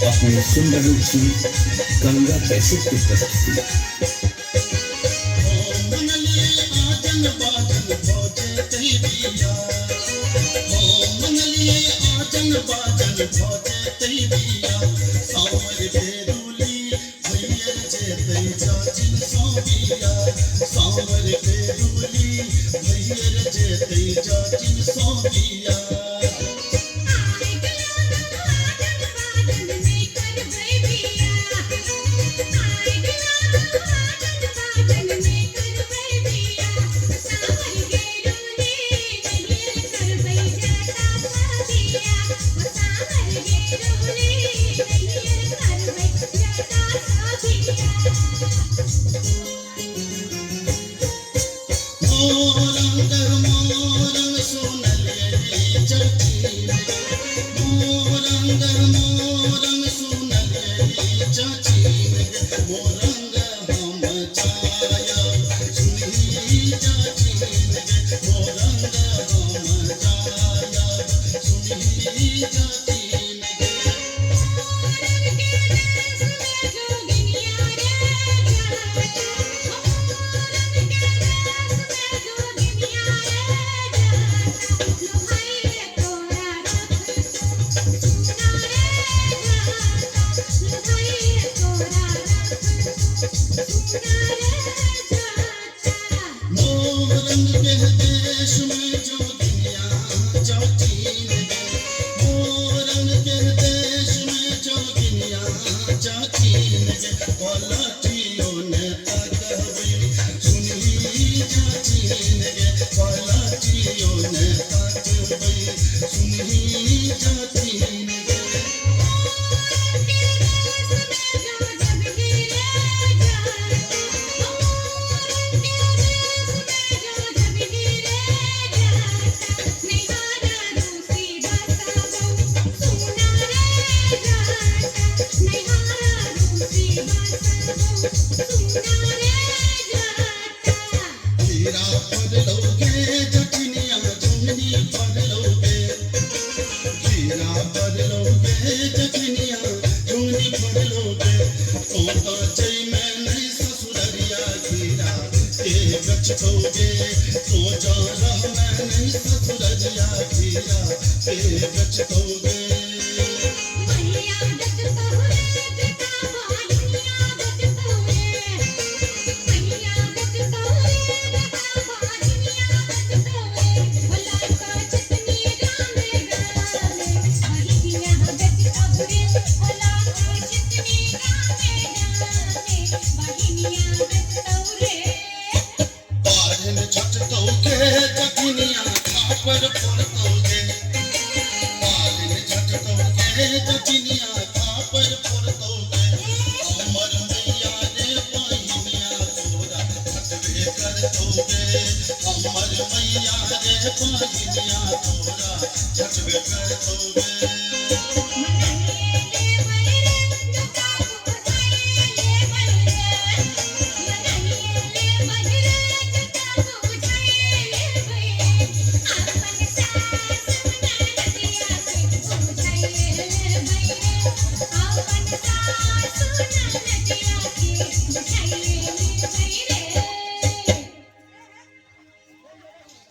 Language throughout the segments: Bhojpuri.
अपने सुन रहे छी गंगा कैसेट की प्रस्तुति।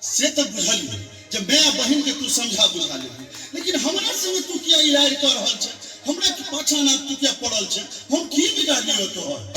से तो बुझलिए जब मैं बहन के तू समझा बुझा ले, लेकिन हमरा संगे तू किया इलाज कर रहल छे, हमरा के पाछा ना तू किया पड़ल छे, हम की बिगाड़लियो तोहर?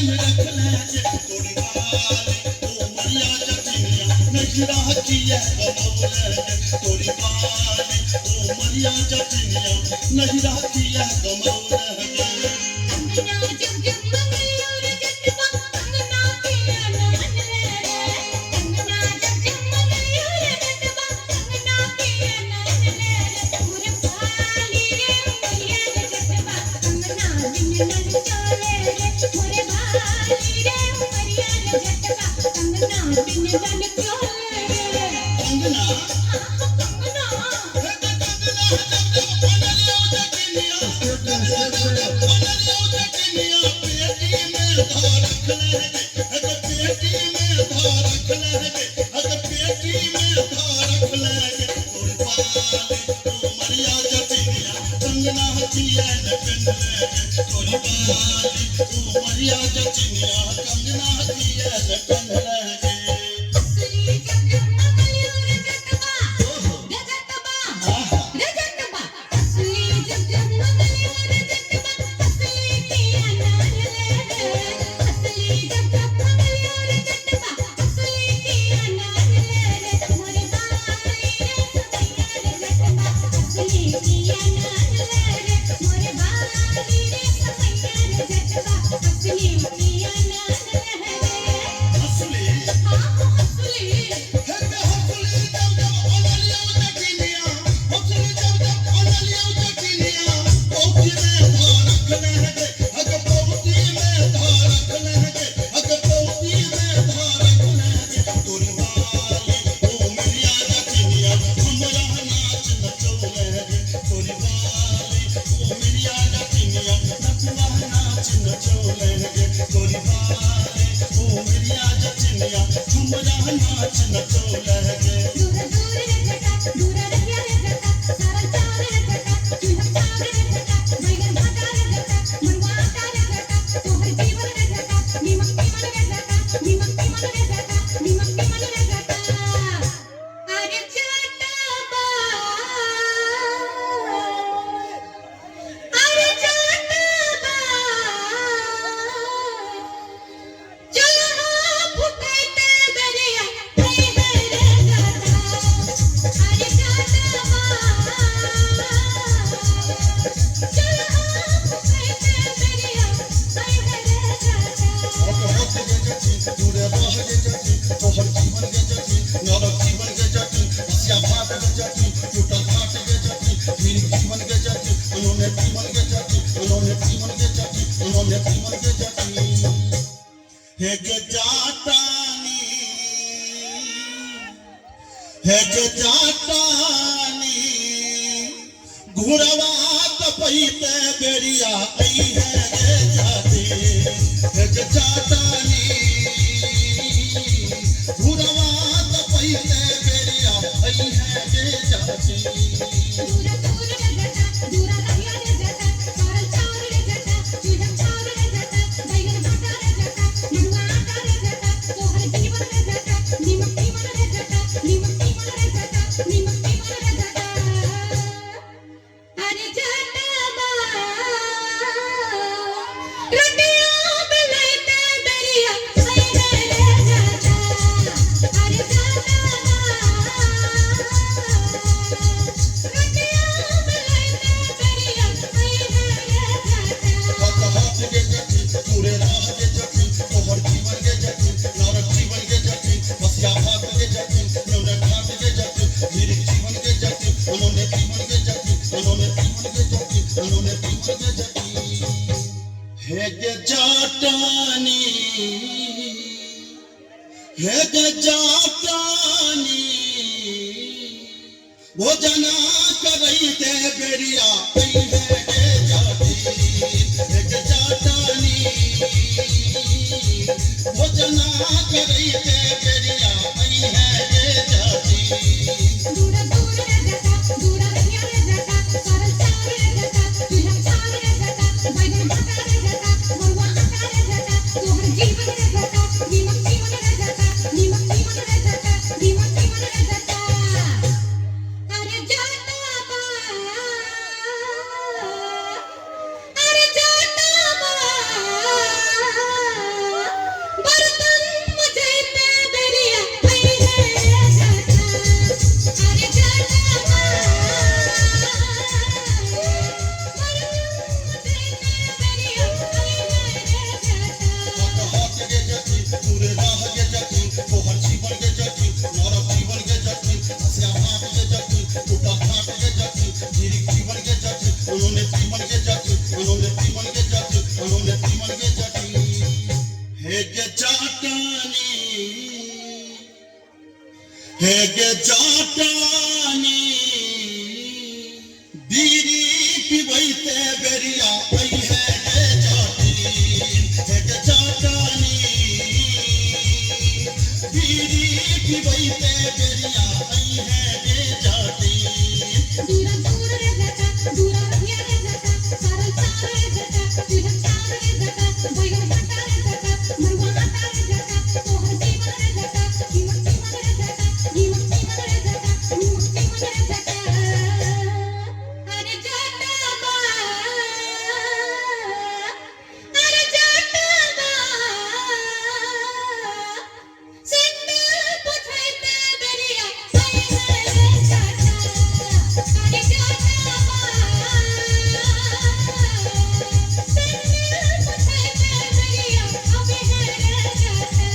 नहीं रख ले गे तोरी बाली ओ मरिया जटिनिया नहीं रहतिया गमौले गे तोरी बाली ओ मरिया जटिनिया नहीं रहतिया गमौले गे। अंगना जब जब मंगलियो रे जटवा अंगना पिया नन रे रे। अंगना जब जब मंगलियो रे जटवा अंगना पिया नन रे रे। मोरे भाली रे उमरिया रे जटवा अंगना बिन नन चले रे। मोरे भाली रे उमरिया रे जटवा अंगना बिन नन चले रे। कंगना हाँ कंगना। हे ते कंगना जब जब बनलियो जटिनिया कंगना जब जब बनलियो जटिनिया पेटी में धर रख ले गे हे ते पेटी में धर रख ले गे हे ते पेटी में धर रख ले गे तोरी बाली ओ मरिया जटिनिया कंगना हथिया न पिन ले गे तोरी बाली ओ मरिया जटिनिया कंगना हथिया न पिन ले गे। असली जब जब मंगलियो रे जटवा ओहो रे जटवा आहा रे जटवा। असली जब जब मंगलियो रे जटवा असली किया नान ले रे। असली जब जब मंगलियो रे जटवा असली किया नान ले रे। मोरे बाली रे सवैया रे जटवा असली किया नान ले रे। मोरे बाली रे सवैया रे जटवा असली किया नान ले रे। असली हाँ असली। हे ते हौसली जब जब अनलियो जटिनिया हौसली जब जब अनलियो जटिनिया पौती में धर रख ले गे हक पौती में धर रख ले गे हक पौती में धर रख ले गे तोरी बाली ओ मेरिया जटिनिया हमरा नाच नचौले गे तोरी बाली ओ मेरिया जटिनिया नचवा नाच नचौले गे तोरी बाली ओ मेरिया जटिनिया हमरा नाच नचौले गे। दूर दूर रे जटा दूर रहिया रे जटा सारा चार रे जटा चूल्हा चार रे जटा बैगन भाटा रे जटा मुरवा आटा रे जटा तोहर जीवन रे जटा नीमक तीमन रे जटा नीमक तीमन रे जटा नीमक तीमन रे जटा। अरे जटवा अरे जटवा चलो फुटते दरिया हे रे जाता। अरे जाता चलो फुटते दरिया हे रे जाता। हत गे जटी दूरे रह गे जटी तोहर जीवन गे जटी नरक जीवन गे जटी हसिया भात गे जटी टूटल फाट गे जटी फिर जीवन गे जटी उन्होंने जीवन गे जटी उन्होंने जीवन गे जटी उन्होंने जीवन गे जटी हे गे जाटानी हे गे जाटानी घुरवा तपैते बेरिया आई है गे जाती हे गे जाटानी घुरवा तपैते बेरिया आई है गे जाती। दूर दूर रे जटा दूर रहिया रे जटा सारल चार रे जटा चूल्हा चार रे जटा बैगन भाटा रे जटा मरुआ आटा रे जटा तोहर जीवन रे जटा नीमक तीमन रे जटा नीमक तीमन रे जटा नीमक तीमन रे जटा। अरे जटवा रोटियां बनाते दरिया ऐ रे जाता। अरे जटवा रोटियां बनाते दरिया ऐ रे जाता। हत हाथ गे जटी पूरे राह गे जटी तोहर जीवन गे जटी नरक जीवन गे जटी हसिया भात गे जटी नौरे घाट गे जटी धीर जीवन गे जटी उन्होंने जीवन गे जटी उन्होंने जीवन गे जटी उन्होंने जीवन गे जटी हे गे जाटानी हे गे जाटानी भोजना करैते बेरिया ऐ हे गे जाटी हे गे जाटानी भोजना करैते बेरिया ऐ हे गे जाटी। दूर दूर रे जटा दूर रहिया रे जटा सारल चार रे जटा चूल्हा चार रे जटा बैगन भाटा रे जटा मरुआ आटा रे जटा तोहर जीवन रे जटा नीमक तीमन रे जटा नीमक तीमन रे जटा नीमक तीमन रे जटा। अरे जटवा के जटिन, अनोने तीमन के जटिन, अनोने तीमन के जटिन। हे गे जाटनी, हे गे जाटनी, बीड़ी पिबैते बेरिया आई है गे जाटिन। हे गे जाटनी, बीड़ी पिबैते बेरिया आई है गे जाटिन। दूरा दूर रे जटा, दूरा रहिया रे जटा, सारल सार रे जटा, तिलहन सार रे जटा, बैगन भाटा रे जटा, मरुआ आटा रे जटा, तोहर जीवन रे जटा, नीमक तीमन रे जटा, नीमक तीमन रे जटा, नीमक तीमन रे जटा। अरे जटा बा, अरे जटा बा, सिंदूर पुछैते बेरिया आई है रे जटा। अरे जटा बा, सिंदूर पुछैते बेरिया अबे है रे जटा।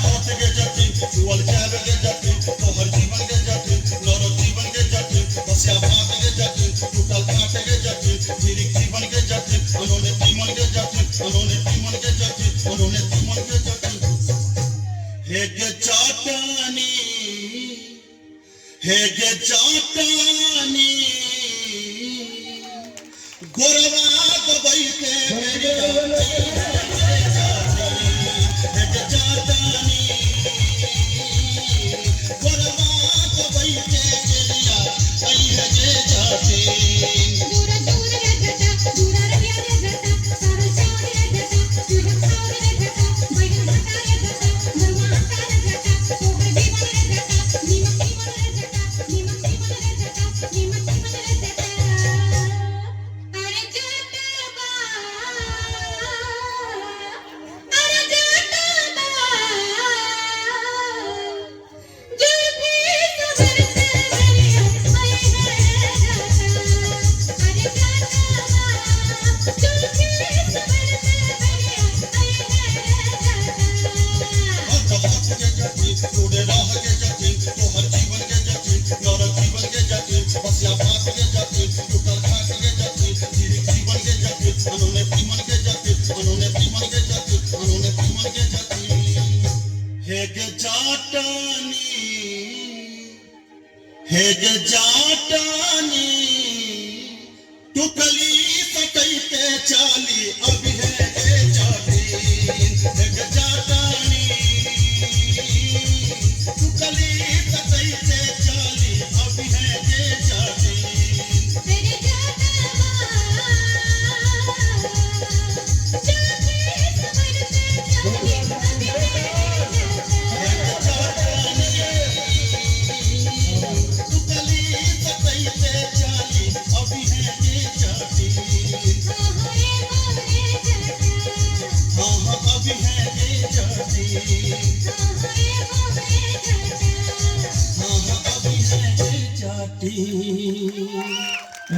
हाथ के जटिन, छुअल जाब के जटिन, तोहर जीवन के जटिन, नरक जीवन के जटिन, बसिया भात के जटिन, टूटल खाट के जटिन, झिरिक जीवन के जटिन, अनोने तीमन के जटिन, अनोने तीमन के जटिन, अनोने तीमन के जटिन। हे गे चाटनी, हे गे चाटनी, गोरवा दबैते बेरिया आई है गे जाटनी। हे गे चाटनी, गोरवा दबैते बेरिया आई है गे जाटिन। दूरा दूर रे जटा, दूरा रहिया रे जटा, सारल चार रे जटा, तिलहन सार रे जटा, बैगन भाटा रे जटा, मरुआ आटा रे जटा, तोहर जीवन रे जटा, नीमक तीमन रे जटा, नीमक तीमन रे जटा, नीमक तीमन रे जटा। अरे जटा बा, अरे जटा बा, जुल्फी सवरते बेरिया आई है जटा। अरे जटा बा, जुल्फी सवरते बेरिया आई है जटा। हाथ हाथ के जटिन, टूटे राह के जटिन, तोहर जीवन के जटिन, नरक जीवन के जटिन, बसिया भात के जटिन, टूटल खाट के जटिन, झिरिक जीवन के जटिन, अनोने तीमन के जटिन, अनोने तीमन के जटिन, अनोने तीमन के जटिन। हे गे जाटनी, हे गे जाटनी, टुकली सटैते चाली